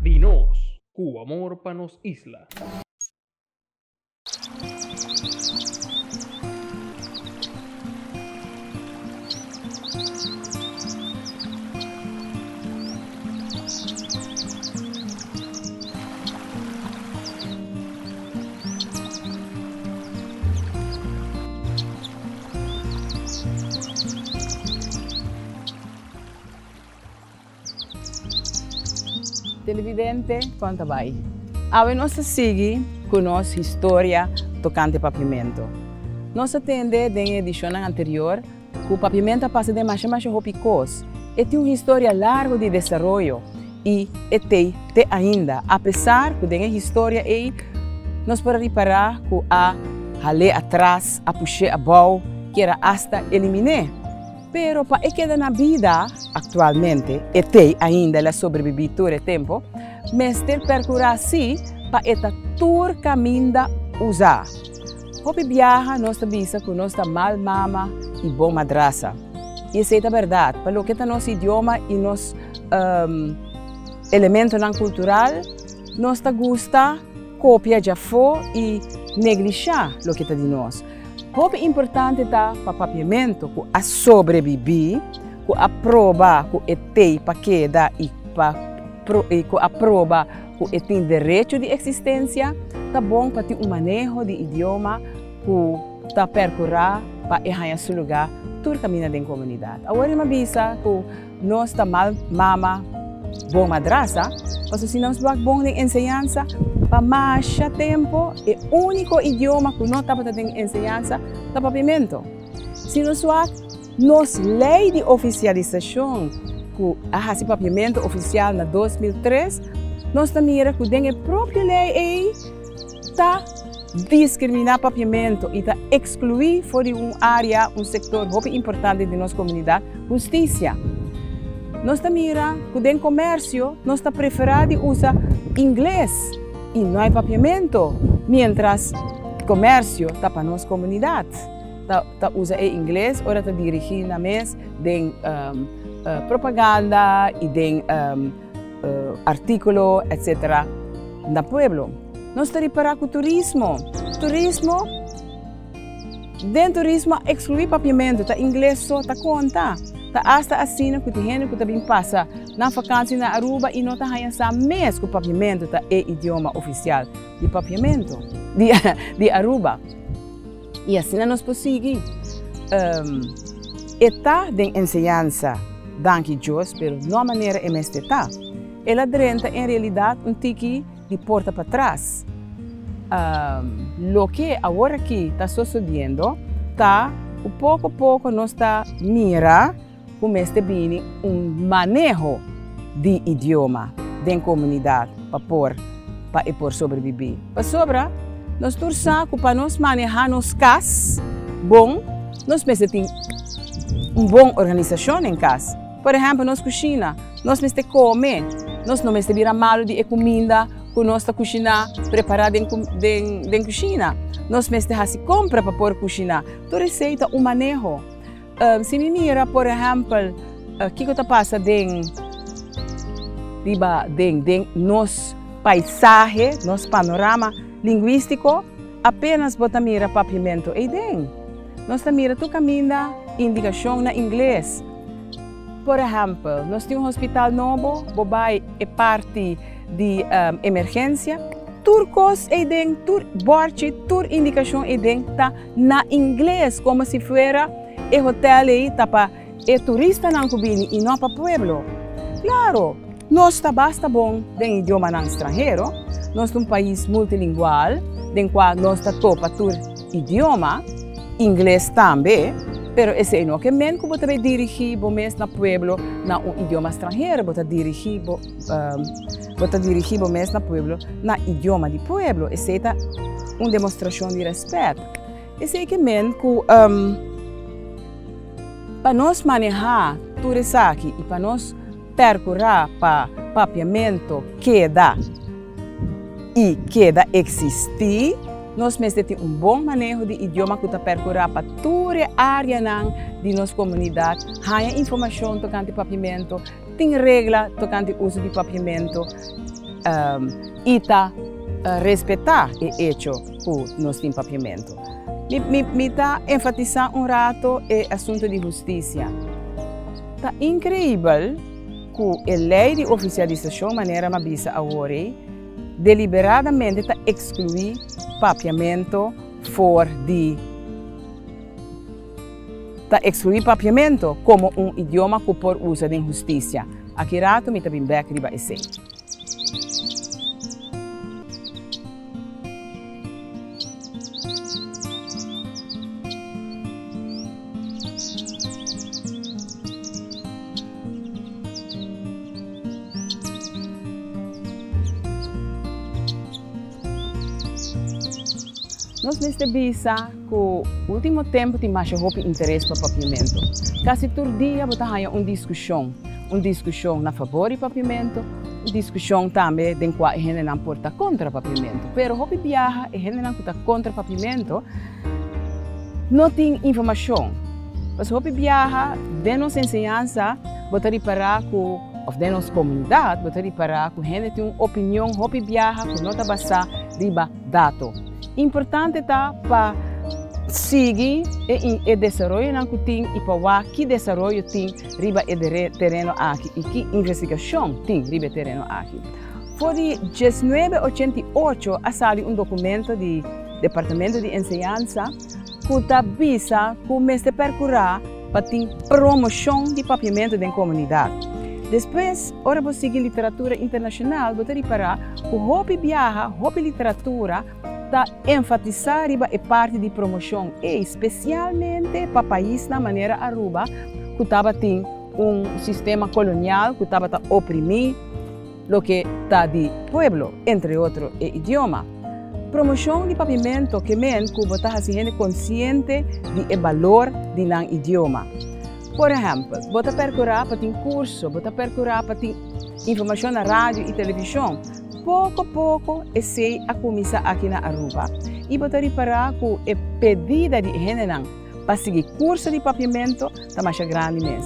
Di nos, ku amor pa nos isla. Televidente, kon ta bai? Awe nos ta sigui ku nos historia tokante papiamentu. Nos a tende den e edishonnan anterior ku papiamentu a pasa den masha masha hopi kos. E tin un historia largu di desaroyo i e tei te ainda, apesar ku den e historia ei nos por a ripará ku a hal'é atras, a push'é abou, kier a asta elimin'é. Pero pa e keda na bida aktualmente, e tei ainda, el a sobrebibí tur e tempu, mester perkurá sí pa e ta tur kaminda usá. Hopi biaha nos ta bisa ku nos ta mal mama i bon madrasa. I esei ta bèrdat, pa loke ta nos idioma i nos elementonan kultural, nos ta gusta kopia djafó i neglishá loke ta di nos. Hopi importante ta pa papiamentu ku a sobrebibí, ku a proba ku e tei pa keda i pa i ku a proba ku e tin derecho di eksistensia, ta bon pa tin un maneho di idioma ku ta perkurá pa e haña su lugá tur kaminda den komunidat. Awor mi a bisa ku nos ta mal mama, bon madrasa, pasobra si nos wak bon den enseñansa, pa masha tempu e úniko idioma ku no tabata den enseñansa ta papiamentu. Si nos wak nos lei di ofisialisashon ku a hasi papiamentu ofisial na 2003, nos ta mira ku den e propio lei ei ta diskriminá papiamentu i ta ekskluí for di un área, un sektor hopi importante di nos komunidat, hustisia. Nos ta mira ku den komersio nos ta preferá di usa ingles i no e papiamentu, miéntras komersio ta pa nos komunidat. Ta ta usa e ingles ora ta dirigí nan mes den propaganda i den artíkulo etcetera na pueblo. Nos ta ripará ku turismo, turismo, den turismo a ekskluí papiamentu, ta ingles so ta konta. Ta asta asina ku tin hende ku ta bin pasa nan fakansi na Aruba i no ta haña sa mes ku papiamentu ta e idioma ofisial di papiamentu di di Aruba. I asina nos por sigui. E ta den enseñansa, danki Dios, pero no manera e mester ta. El a drenta en realidat un tiki di porta patras. Loke awor aki ta sosodiendo ta ku poko poko nos ta mira ku mester bini un maneho di idioma den komunidat pa por pa e por sobrebibí. Pasobra nos tur sa ku pa nos manehá nos kas bon nos mester tin un bon organisashon den kas. Por ehèmpel nos kushina, nos mester kome, nos no mester bira malu di e kuminda ku nos ta kushiná, prepará den den kushina. Nos mester hasi kompra pa por kushiná. Tur esei ta un maneho. Si mi mira por ehèmpel kiko ta pasa den riba den den nos paisahe, nos panorama lingwístiko, apenas bo ta mira papiamentu eiden. Nos ta mira tur kaminda indikashon na ingles. Por ehèmpel, nos tin un hospital nobo, bo bai e parti di emergensia, tur kos eiden, tur bòrchi, tur indikashon eiden ta na ingles, komo si fuera e hotel ei ta pa e turistanan ku bini i no pa pueblo. Klaro, nos ta basta bon den idiomanan stranhero, nos ta un pais multilingual den kua nos ta topa tur idioma, ingles tambe, pero esei no ke men ku bo ta bai dirigí bo mes na pueblo na un idioma stranhero, bo ta dirigí bo bo ta dirigí bo mes na pueblo na idioma di pueblo, esei ta un demostrashon di rèspèt. Esei ke men ku pa nos manehá tur esaki i pa nos. percura pa Papiamento keda y keda existi, nos mester tin un bon maneho di idioma cu ta percura pa tur e areanan di nos comunidad haya informacion tocante Papiamento, tin regla tocante uso di Papiamento y ta respeta e hecho cu nos tin Papiamento. Mi ta enfatisa un rato e asunto di husticia. Ta increibel cu e ley di oficialisacion manera m'a bisa awor ey deliberadamente ta exclui Papiamento for di ta exclui Papiamento como un idioma cu por usa den husticia. Aki rato mi ta bin bek riba esey. Nos mester bisa ku ultimo tempu tin masha hopi interes pa papiamentu. Kasi tur dia bo ta haña un diskushon, un diskushon na fabor di papiamentu, un diskushon tambe den kua e hendenan por ta kontra papiamentu. Pero hopi biaha e hendenan ku ta kontra papiamentu no tin informashon. Pasobra hopi biaha den nos enseñansa bo ta ripará ku, òf den nos komunidat bo ta ripará ku hende tin un opinion hopi biaha ku no ta basá riba dato. Importante ta pa sigui e desaroyonan ku tin i pa wak ki desaroyo tin riba e tereno aki i ki investigashon tin riba e tereno aki. For di 1988 a sali un dokumento di Departamento di Enseñansa ku ta bisa ku mester perkurá pa tin promoshon di papiamentu den komunidat. Despues, ora bo sigui literatura internashonal, bo ta ripará ku hopi biaha, hopi literatura ta enfatisá riba e parti di promoshon ei, spesialmente pa paisnan manera Aruba ku tabatin un sistema kolonial ku tabata oprimí Loke ta di pueblo, entre otro e idioma. Promoshon di papiamento ke men ku bo ta hasi hende konsiente di e balor di nan idioma. Por ehèmpel, bo ta perkurá pa tin kurso, bo ta perkurá pa tin informashon na radio i televishon. Poko poko esei a kuminsá aki na Aruba i bo ta ripará ku e pedida di e hendenan pa sigui kurso di papiamento ta masha grandi mes.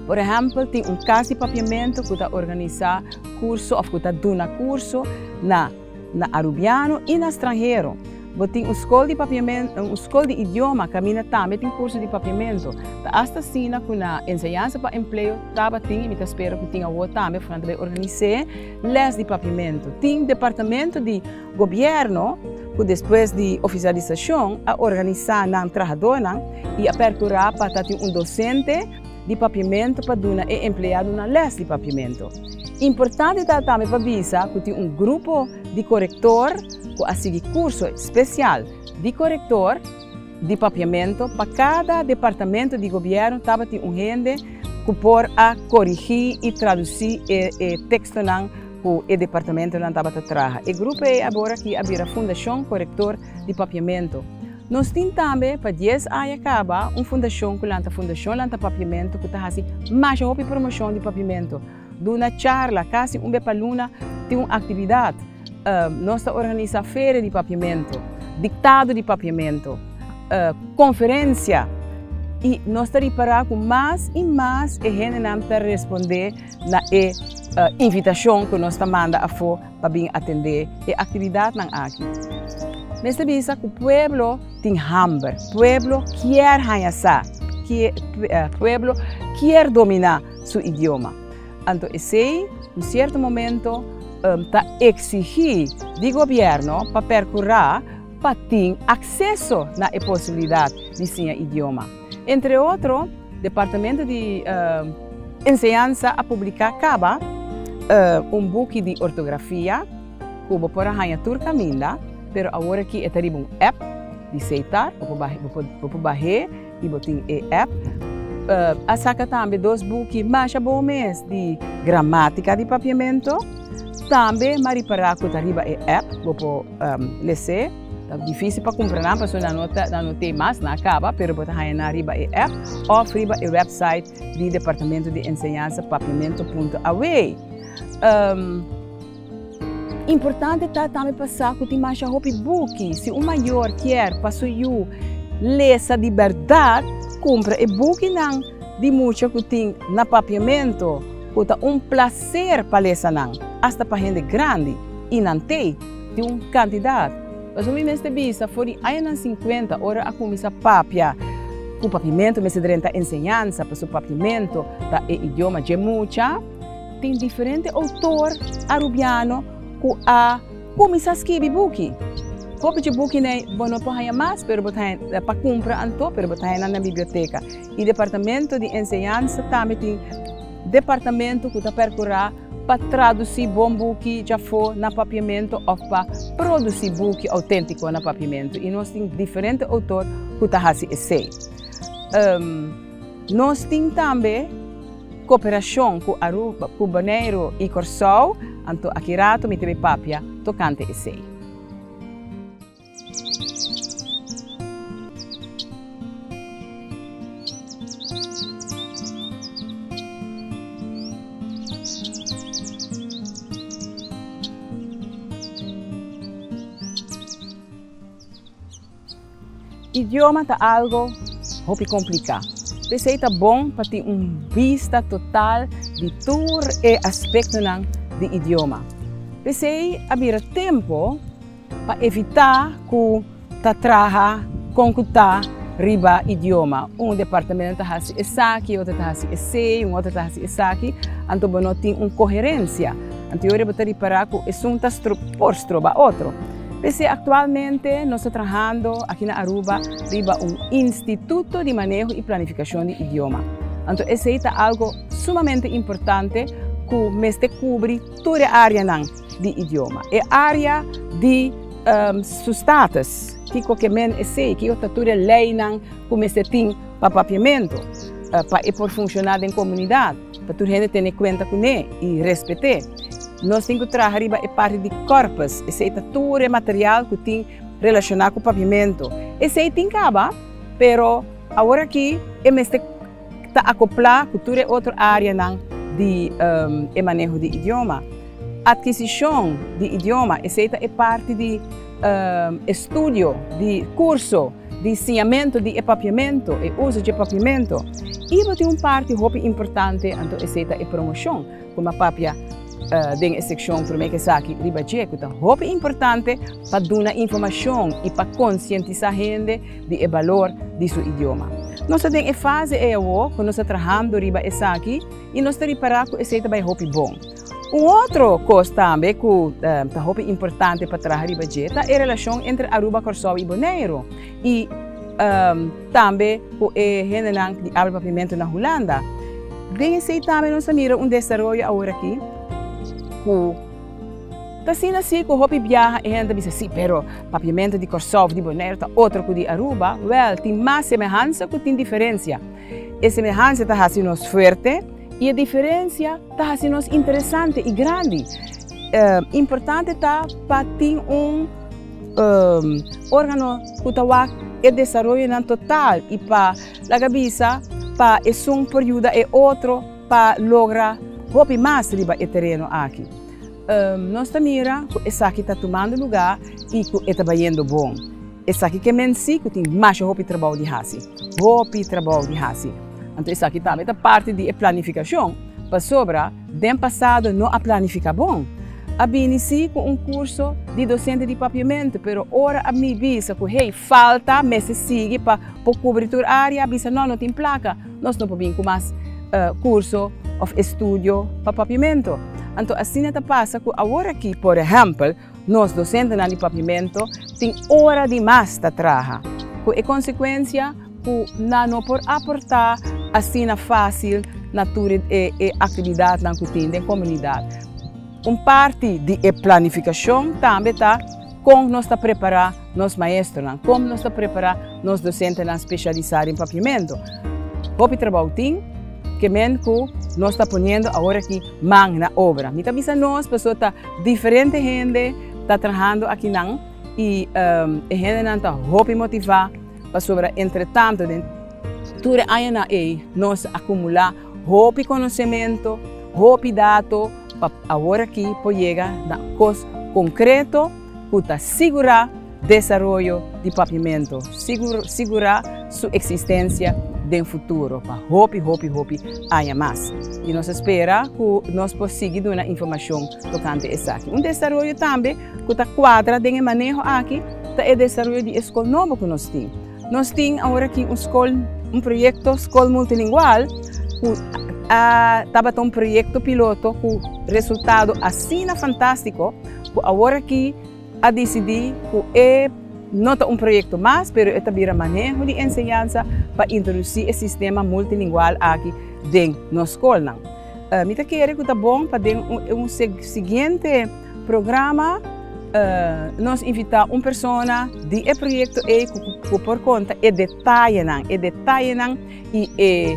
Por ehèmpel, tin un kas di papiamentu ku ta organisá kurso òf ku ta duna kurso na na arubiano i na stranhero. Bo tin un skol di papiamentu, un skol di idioma kaminda tambe tin kurso di papiamentu. Ta asta asina ku na Enseñansa pa Empleo tabatin i mi ta spera ku tin awor tambe òf nan ta bai organis'é lès di papiamentu. Tin departamento di gobièrnu ku despues di ofisialisashon a organisá nan trahadónan i a pèrkurá pa ta tin un dosente di papiamentu pa duna e empleadonan lès di papiamentu. Importante ta tambe pa bisa ku tin un grupo di korektor ku a sigui kurso spesial di korektor di papiamentu. Pa kada departamento di gobièrnu tabatin un hende ku por a korigí i tradusí e tekstonan ku e departamentonan tabata traha. E grupo ei abor aki a bira Fundashon Korektor di Papiamentu. Nos tin tambe pa dies aña kaba un fundashon ku lanta Fundashon Lanta Papiamentu ku ta hasi masha hopi promoshon di papiamentu. Duna charla kasi un be pa luna tin un aktividat. Nos ta organisá feria di papiamentu, diktado di papiamentu, konferensia i nos ta ripará ku mas i mas e hendenan ta respondé na e invitashon ku nos ta manda afó pa bin atendé e aktividatnan aki. Mester bisa ku pueblo tin hamber, pueblo kier haña sa, pueblo kier dominá su idioma. Anto esei un sierto momento ta eksigí di gobièrnu pa perkurá pa tin akseso na e posibilidat di siña idioma. Entre otro, Departamento di Enseñansa a publiká kaba un buki di ortografia ku bo por a haña tur kaminda, pero awor aki e ta riba un app di Setar, bo por bah'é i bo tin e app. A saka tambe dos buki masha bon mes di gramátika di papiamentu. Tambe m'a ripará ku ta riba e app bo por les'é. Ta difísil pa kumpra nan pasobra nan no ta nan no tin mas, nan a kaba, pero bo ta haña nan riba e app òf riba e website di Departamento di Enseñansa papiamento punto aw. Importante ta tambe pa sa ku tin masha hopi buki. Si un mayor kier pa su yu lesa di bèrdat, kumpra e bukinan di mucha ku tin na papiamento, ku ta un plaser pa lesa nan, asta pa hende grandi, i nan tei tin un kantidat. Pasobra mi mester bisa, for di añanan sinkuenta, ora a kuminsá papia ku papiamento mester drenta enseñansa, pasobra papiamento ta e idioma dje mucha. Tin diferente outor arubiano ku a kuminsá skibi buki. Hopi dje bukinan bo no por haña mas, pero bo ta haña pa kumpra anto, pero bo ta haña nan na biblioteka. I Departamento di Enseñansa tambe tin departamento ku ta perkurá pa tradusí bon buki djafó na papiamentu òf pa produsí buki outéntiko na papiamentu. I nos tin diferente outor ku ta hasi esei. Nos tin tambe. Koperashon ku Aruba, ku Boneiru i Kòrsou, anto aki rato mi ta bai papia tokante esei. Idioma ta algo hopi kompliká. P'esei ta bon pa tin un bista total di tur e aspektonan di idioma. P'esei a bira tempu pa evitá ku ta traha kon ku ta riba idioma. Un departamento ta hasi esaki, otro ta hasi esei, un otro ta hasi esaki, anto bo no tin un koherensia. Anto yora bo ta ripará ku esun ta por stroba otro. P'esei aktualmente nos ta trahando aki na Aruba riba un Instituto di Maneho i Planifikashon di Idioma. Anto esei ta algo sumamente importante ku mester kubri tur e áreanan di idioma. E área di su status, kiko ke men esei, kiko ta tur e leinan ku mester tin pa papiamentu, pa e por funshoná den komunidat, pa tur hende tene kuenta kuné i respet'é. Nos tin ku traha riba e parti di corpus, esei ta tur e material ku tin relashoná ku papiamentu. Esei tin kaba, pero awor aki e mester ta akoplá ku tur e otro áreanan di e maneho di idioma. Atkisishon di idioma, esei ta e parti di estudio, di kurso, di siñamentu di e papiamentu, e uso dje papiamentu. I bo tin un parti hopi importante, anto esei ta e promoshon. Ku mi a papia den e sekshon promé ku esaki riba dje, ku ta hopi importante pa duna informashon i pa konsientisá hende di e balor di su idioma. Nos ta den e fase ei awor ku nos ta trahando riba esaki i nos ta ripará ku esei ta bai hopi bon. Un otro kos tambe ku ta hopi importante pa traha riba dje ta e relashon entre Aruba, Kòrsou i Boneiru i tambe ku e hendenan di abra papiamentu na Hulanda. Den esei tambe nos ta mira un desaroyo aworakí ku ta asina si ku hopi biaha e hende ta bisa si, pero papiamentu di Kòrsou òf di Boneiru ta otro ku di Aruba. Wèl, tin mas semehansa ku tin diferensia. E semehansa ta hasi nos fuerte i e diferensia ta hasi nos interesante i grandi. Importante ta pa tin un órgano ku ta wak e desaroyonan total i pa laga bisa pa esun por yuda e otro pa logra hopi mas riba e tereno aki. Nos ta mira ku esaki ta tumando lugá i ku e ta bayendo bon. Esaki ke men si ku tin masha hopi trabou di hasi, hopi trabou di hasi. Anto esaki tambe ta parti di e planifikashon, pasobra den pasado no a planifiká bon. A bini si ku un kurso di dosente di papiamentu, pero ora a mi bisa ku hey, falta, mester sigui pa por kubri tur área, a bisa no, no tin plaka, nos no por bin ku mas kurso òf estudio pa papiamentu. Anto asina ta pasa ku awor aki, por ehèmpel, nos dosentenan di papiamentu tin ora di mas ta traha, ku e konsekuensia ku nan no por aportá asina fásil na tur e aktividatnan ku tin den komunidat. Un parti di e planifikashon tambe ta kon nos ta prepará nos maestronan, kon nos ta prepará nos dosentenan spesialisá den papiamentu. Hopi trabou tin, ke men ku nos ta poniendo awor aki man na obra. Mi ta bisa nos pasobra ta diferente hende ta trahando akinan. I e hendenan ta hopi motivá pasobra entretanto den tur e añanan ei nos a akumulá hopi konosementu, hopi dato pa awor aki por yega na kos konkreto ku ta sigurá desaroyo di papiamentu, sigurá su eksistensia den futuro pa hopi hopi hopi aña mas. I nos a spera ku nos por sigui duna informashon tokante esaki. Un desaroyo tambe ku ta kuadra den e maneho aki ta e desaroyo di e skol nobo ku nos tin. Nos tin awor aki un skol, un proyekto skol multilingual ku a tabata un proyekto piloto ku resultado asina fantástiko ku awor aki a disidí ku e no ta un proyekto mas pero e ta bira maneho di enseñansa pa introdusí e sistema multilingual aki den nos skolnan. Mi ta kere ku ta bon pa den un siguiente programa nos invitá un persona di e proyekto ei ku por konta e detayenan, e detayenan i e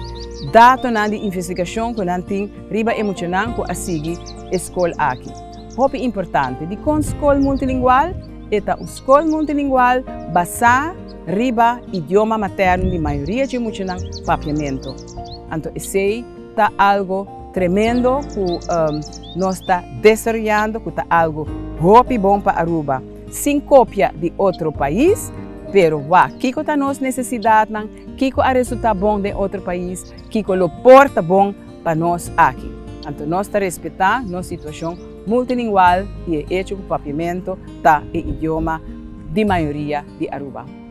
datonan di investigashon ku nan tin riba e muchanan ku a sigui e skol aki. Hopi importante. Dikon skol multilingual? E ta un skol multilingual basá riba idioma materno di mayoria dje muchanan, papiamentu. Anto esei ta algo tremendo ku nos ta desaroyando ku ta algo hopi bon pa Aruba, sin kopia di otro pais, pero wak kiko ta nos nesesidatnan, kiko a resulta bon den otro pais, kiko lo por ta bon pa nos aki. Anto nos ta respetá nos situashon multilingual i e echo ku papiamento ta e idioma di mayoria di Aruba.